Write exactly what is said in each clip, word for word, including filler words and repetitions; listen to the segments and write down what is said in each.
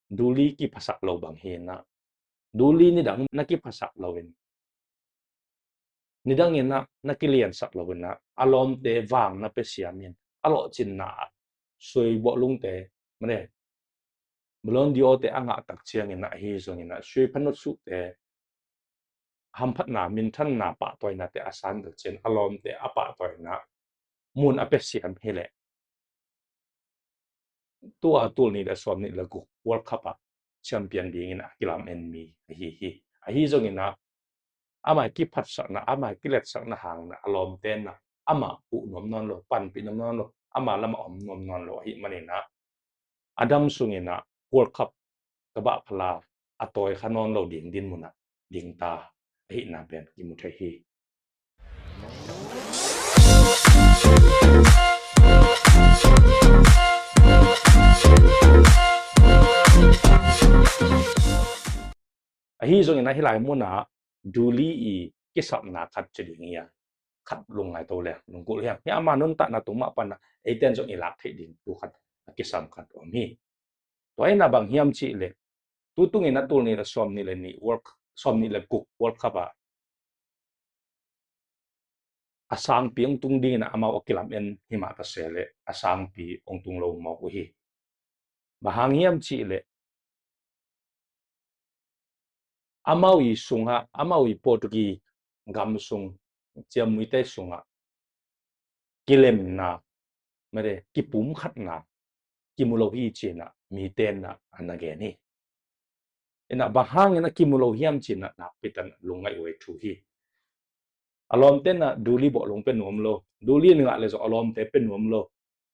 Duli kiphasak lo bang hi inah, Duli nidang na kiphasak lo in, nidang inah na kiliansak lo inah, a lawmte vang na pia siam in, a lawhcinna ah sui bawhlungte, mane, Ballon d'Or te a ngah tak ciang inah, ahi zong inah sui phanut suhte hamphatna, minthanna, pahtawinate a san tak ciang a lawmte a pahtawina mun a pia siam hi leh, tua tul nih le sawm nih le guk World Cup ah champion dingin a kilamen mi ahi hi. Ahi zong inah amah i kiphatsakna, amah i kiletsakna hangin a lawmte inah amah huh nuam nawn lo, panpih nuam nawn lo, amah lamah om nuam nawn lo ahih man inah a dam sung inah World Cup Gabah Phala a tawi kha nawn lo ding dinmun ah dingta ahihna pen kimu thei hi. Ahi zong inah hih lai munah Duli i kisapna khat ci ding hi a, khat lungngaito le lungkulh hiam? Hih ama nuntakna tung mah panah eiten zong i lak theih ding thu khat, a kisam khat om hi. Tua inah bang hiam cih leh, tutung inah tul nih le sawm nih le nih World, sawm nih le guk World Cup ah a sangpi hong tung ding inah amau a kilamen hi mah ta se leh, a sangpi hong tung lo mawk uh hi. Bang hang hiam cih leh, amau i sungah, amau i Portuguese gam sung, ciamnuite sungah kilemna, made, kipumkhatna kimu lo hi ci inah mite inah a na gen hi. Inah bang hang inah kimu lo hiam ci inah nakpi takin lungngaih huai thu hi. A lawmte inah Duli bawhlung pia nuam lo, Duli in ngah le zong a lawmte pia nuam lo.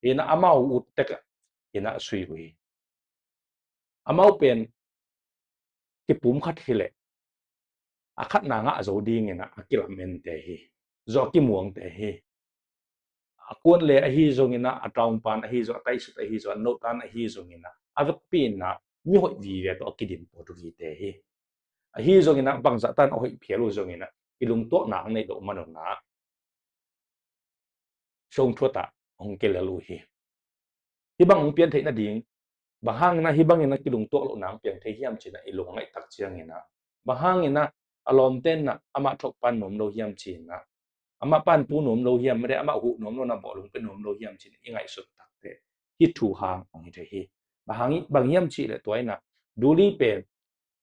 Inah amau ut tek ah inah sui uh hi. Amau pen kipumkhat hi leh, a khatna ngah zo ding inah a kilamente hi, zawh a kimuangte hi. A kuan le ahi zong inah, a taungpan ahi zong, a taisut ahi zong, a nohtan ahi zong inah, a vekpi inah mihoih vive tawh a kidim Portuguese te hi. Ahi zong inah bangzah tan a hoih phial uh zong inah kilungtuahna a nei loh man un ah sungthuat ah hong kilel uh hi. Hih bang hong pian theih nading, bang hang inah hih bang inah kilungtuah lohna hong piang thei hiam ci inah i lungngaih tak ciang inah, bang hang inah a lawmte inah amah thokpan nuam lo hiam ci inah, amah panpu nuam lo hiam, made, amah huh nuam lo, na bawhlung pia nuam lo hiam ci inah i ngaihsut tak teh, hih thu hang hong hi thei hi. Bang hang, bang hiam cih leh tua inah Duli pen,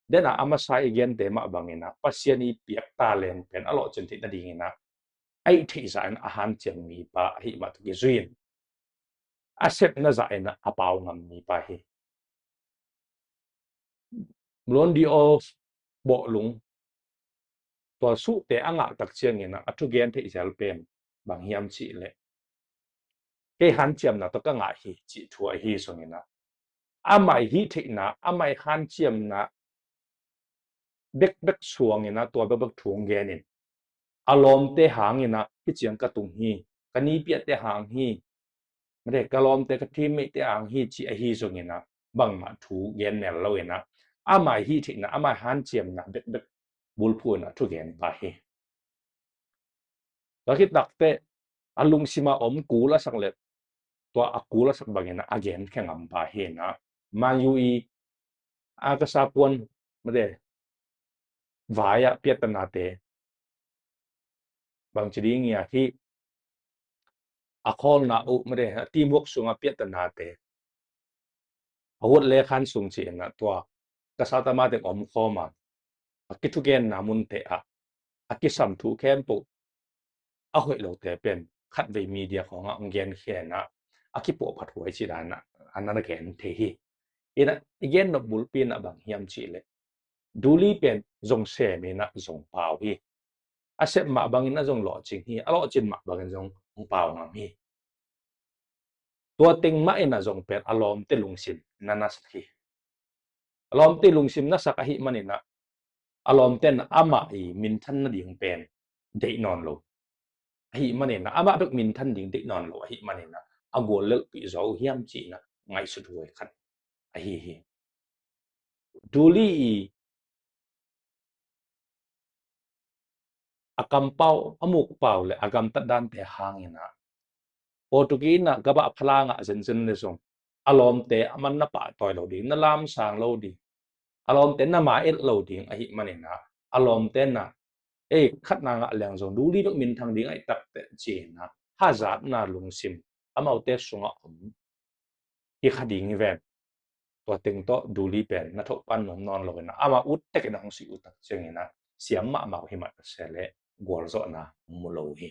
den a a masa i gente mah bang inah Pasian i piak talent pen a lawhcin theih nading inah a ih theih zah inah a hanciam mipa ahih mah tawh kizui in, a sepna zah inah a pau ngam mipa hi. Ballon d'Or bawhlung tua suhte a ngah tak ciang inah a thugen theih zel pen bang hiam cih leh, kei hanciamna tawh ka ngah hi cih thu ahi zong inah, amah i hih theihna, amah i hanciamna bekbek suang inah tua bekbek thu hong gen in, a lawmte hang inah hih ciang ka tung hi, ka nipiahte hang hi, made, ka lawmte, ka teammate-te hang hi cih ahi zong inah bangmah thu gen nel lo inah, amah i hih theihna, amah i hanciamna bekbek bulphuh inah thugen pah hi. Tua khit tak teh a lungsim a om kul a sak leh, tua a kul a sak bang inah a genkhia ngam pah hi inah, Man U i a kasa kuan, made, vai ah piattannate, bangci ding hiam, hih a khawlna uh, made, a teamwork sungah piattannate, a huat le khan sung ci inah tua kasa tama teng om khawm a, a kithugenna munte ah a kisam thu khempeuh a hoih lote pen khatvei media khawngah hong genkhia inah a kipawhphat huai ci dan inah a na gen thei hi. Inah i gen nop bulpi inah bang hiam cih leh, Duli pen zong sem inah zong pau hi. A sep mah bangin a zong lawhcing hi, a lawhcin mah bangin zong hong pau ngam hi. Tua teng mah inah zong pen a lawmte lungsim na nasak hi. A lawmte lungsim nasak ahih man inah a lawmte inah amah i minthan nading pen deih nawn lo ahih man inah, amah bek minthan ding deih nawn lo ahih man inah a guallelhpih zaw uh hiam ci inah ngaihsut huai khat ahi hi. Duli i a kampau, a mukpau le a gamtat dante hang inah Portuguese inah Gabah Phala ngah zenzen le zong a lawmte a man na pahtawi lo ding, na lamsang lo ding, a lawmte na ma-et lo ding ahih manin ah, a lawmte na, ei, khatna ngah leng zong duli bek minthang ding ahih takteh ci-in ah, hazatna lungsim amaute sungah om hi kha ding hi ven. Tua teng tawh duli pen na thoh pan nuam nawn lo in ah, amah ut tek in ah hong sih uh tak ciangin ah, siam mahmah uh hi mah ta se leh gualzawhna mu lo hi.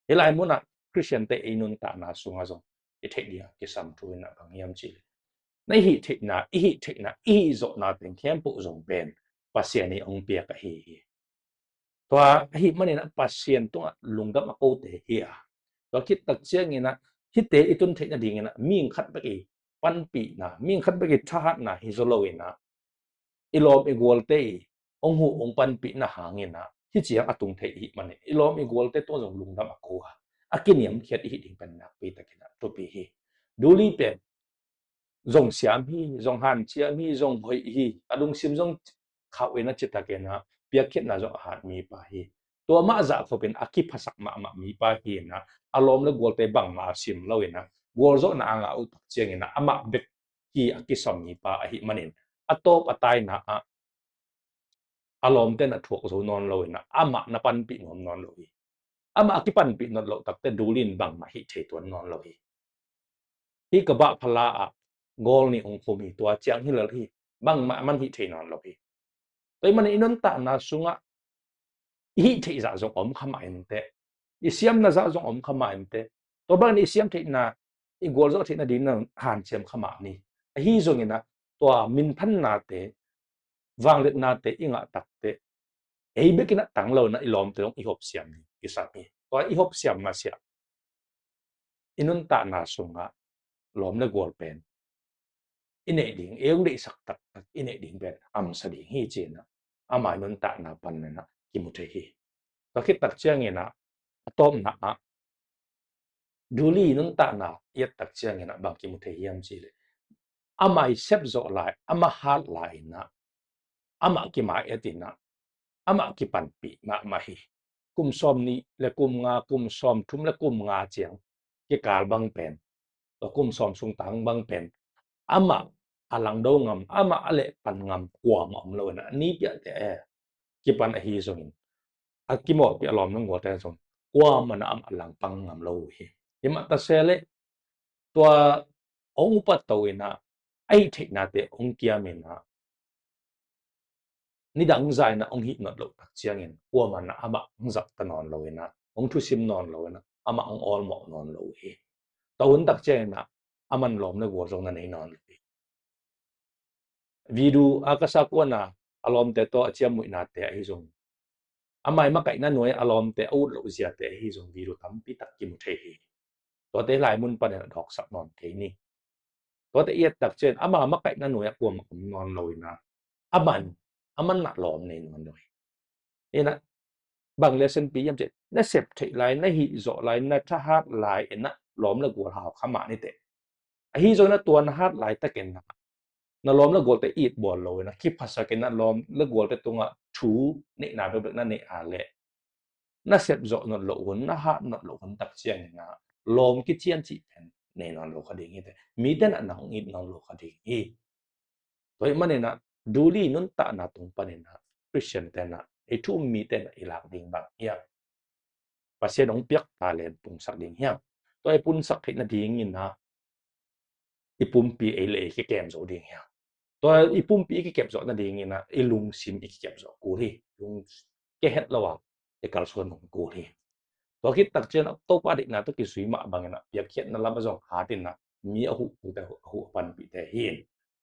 Hih lai munah Khristiante ei nuntakna sungah zong i theih dingah kisam thu in ah bang hiam cih leh, na i hih theihna, i hih theihna, i hih zawhna teng khempeuh zong pen Pasian in hong piak ahi hi. Tua ahih manin ah Pasian tungah lungdam a kote hi a, tua khit tak ciangin ah hihte i tun theih nadingin ah mihing khat bek i panpihna, mihing khat bek i thahatna hi zaw lo in ah, i lawm i gualte i hong huh hong panpihna hangin ah hih ciang a tung thei i hih manin i lawm i gualte tungah zong lungdam a ko a, a kiniamkhiat i hih ding pen nakpi takin ah thupi hi. Duli pen zong siam hi, zong hanciam hi, zong hoih hi, a lungsim zong khauh in ah, citakin ah piakkhiatna zong a hat mipa hi. Tua mah zah khopin a kiphasak mahmah mipa hi in ah, a lawm le gualte bangmah a sim lo in ah, gualzawhna a ngah uh tak ciangin ah amah bek hi a kisam mipa ahih manin, a tawp a taina ah a lawmte na thuak zo nawn lo in ah, amah na panpih nuam nawn lo hi. Amah a kipanpih nawn loh takteh duli in bangmah hih thei tuan nawn lo hi. Hih ka bah phala ah gawl nih hong khum hi, tua ciang hi lel hi, bangmah a man hih thei nawn lo hi. Tua ahih manin i nuntakna sungah i hih theih zah zong om kha mah inteh, i siamna zah zong om kha mah inteh. Tua bangin i siam theihna, i gualzawh theihna ding na hanciam kha mah ni. Ahi zongin ah tua minthannate, vangliatnate i ngah takteh, ei bekin ah tang lo in ah i lawmte zong i hopsiam ding kisam hi. Tua i hopsiam masiah i nuntakna sungah lawm le gual pen i neih ding, ei hong deihsak taktak i neih ding pen hamsa ding hi ci-in ah, ama i nuntakna panin ah kimu thei hi. Tua khit tak ciangin ah, a tawpna ah, duli nuntakna i et tak ciangin ah bang kimu thei hiam cih leh, ama i sep zawh lai, ama hat lai in ah, amah kima-et in ah, amah kipanpih mahmah hi. Kum sawm nih le kum nga, kum sawm thum le kum nga ciang kikal bang pen, tua kum sawm sung tang bang pen, amah a langdo ngam, amah a lehpan ngam kuamah om lo in ah, ni piahte e kipan ahi zongin, a kimawhpih a lawm le gualte zong kuamah in ah amah langpang ngam lo uh hi. Hi mah ta se leh, tua hong upat to in ah, a hih theihnate hong kiam in ah, nidang zah in ah hong hih nat loh tak ciangin, kuamah in ah amah hong zat ta nawn lo in ah, hong thusim nawn lo in ah, amah hong awlmawh nawn lo uh hi. Tua hun tak ciangin ah, aman lawm le gual zong na nei nawn lo hi. Video a ka sa kuan a, a lawmte tawh a ciammuihnate ahi zong, ama i makaihna nuai a lawmte a ut loh ziate ahi zong video tampi tak kimu thei hi. Tuate lai mun panin a dawksak nawn kei ni. Tuate i et tak ciang ama makaihna nuai a kuamah om nawn lo in ah, aman, aman na lawm nei nawn lo hi. In ah, bang lesson pi hiam cih leh, na sep theih lai, na hih zawh lai, na thahat lai in ah lawm le gual hau kha mah ni teh. Ahi zongin ah tua na hat laitakin ah, na lawm le gualte it bawl lo in ah, kiphasak in ah lawm le gualte tungah thu neihna bekbek na neih a leh, na sep zawh nat loh hun, na hat nat loh hun tak ciangin ah, lawm kician cih pen nei nawn lo kha ding hi teh. Mite in ah nang it nawn lo kha ding hi. Tua ahih manin ah, duli nuntakna tung panin ah, Khristiante in ah, ei thu um mite in ah i lak ding bang hiam? Pasian hong piak talent pungsak ding hiam? Tua i pungsak theih nadingin ah, i pumpi ei le ei kikem zo ding hiam? Tua i pumpi i kikem zawh nadingin ah, i lungsim i kikem zawh kul hi. Lung, ke het lo a, i kalsuan hong kul hi. Tua khit tak ciang ah, Topa deihna tawh kizui mah bangin ah, piakkhiatna lam ah zong hat in ah, mi a huh, a huh a panpihte hi in.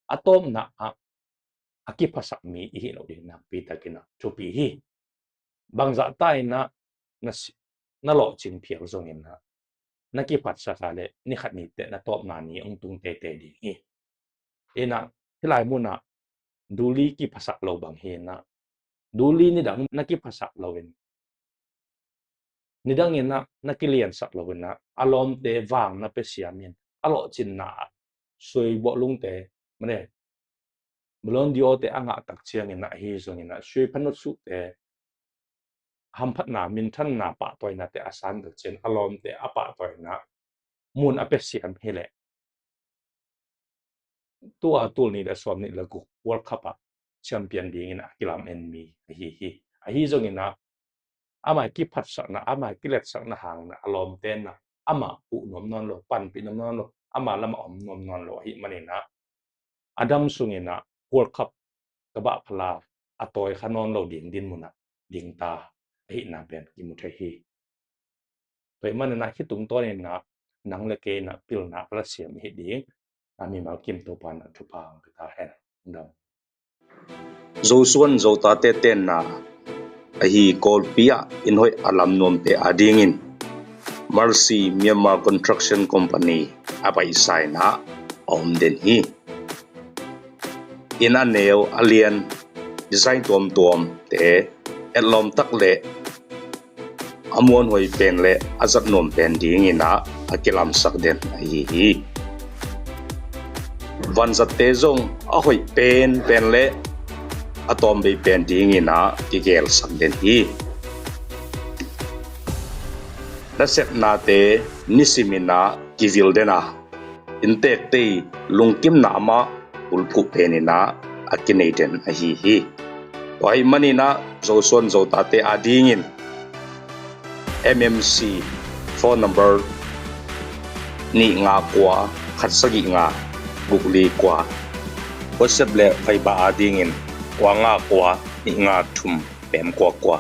A tawpna ah, a kiphasak mi i hih loh ding nakpi takin ah thupi hi. Bangzah ta in ah, na si-, na lawhcing phial zongin ah, na kiphatsak a leh, ni khat ni teh na tawpna ni hong tung teitei ding hi. In ah, hih lai mun ah, duli kiphasak lo bang hi in ah, duli nidang na kiphasak lo in, nidang in ah na kiliansak lo in ah, a lawmte vang na pia siam in, a lawhcinna ah, suai bawh lungte, mane, Ballon d'Or te a ngah tak ciangin ah, ahi zongin ah, suai phanut suhte, hamphatna, minthanna, pahtawinate a san tak ciang, a lawmte a pahtawina mun a pia siam hi leh, tua tul nih le sawm nih le guk World Cup ah champion dingin a kilam en mi ahi hi. Ahi zongin ah ama kiphatsakna, ama kiletsakna hangin ah a lawmte in ah ama huh nuam nawn lo, panpih nuam nawn lo, ama lamah om nuam nawn lo ahih manin ah a dam sungin ah World Cup ka bah phala a tawi kha nawn lo ding dinmun ah ding ta ahihna pen kimu thei hi. Tua ahih manin ah hih tungtawnin ah nang le kei in ah pilna a la siam hi ding a mimal kim Topa in ah thupha hong pia ta hen. Dam. Zosuan Zotate tenna ahi Kawlpi ah inn hoih a lam nuamte adingin Mercy Myanmar Construction Company a paisa in ah a om den hi. Inn a neu a lian, design tuamtuamte, etlawm tak le a muanhuai pen le a zat nuam pen dingin ah a kilamsak den ahi hi. Vanzatte zong a hoih penpen le a tawmvei pen dingin ah kigelsak den hi. Nasepnate nisimin ah kivil den a, inntekte lungkimna mah bulphuh penin ah a kinei den ahi hi. Tua ahih manin ah Zosuan Zotate adingin M M C phone number nih nga kua khat sagih nga guk li kua, WhatsApp le Viber adingin kua nga kua nih nga thum pem kua kua.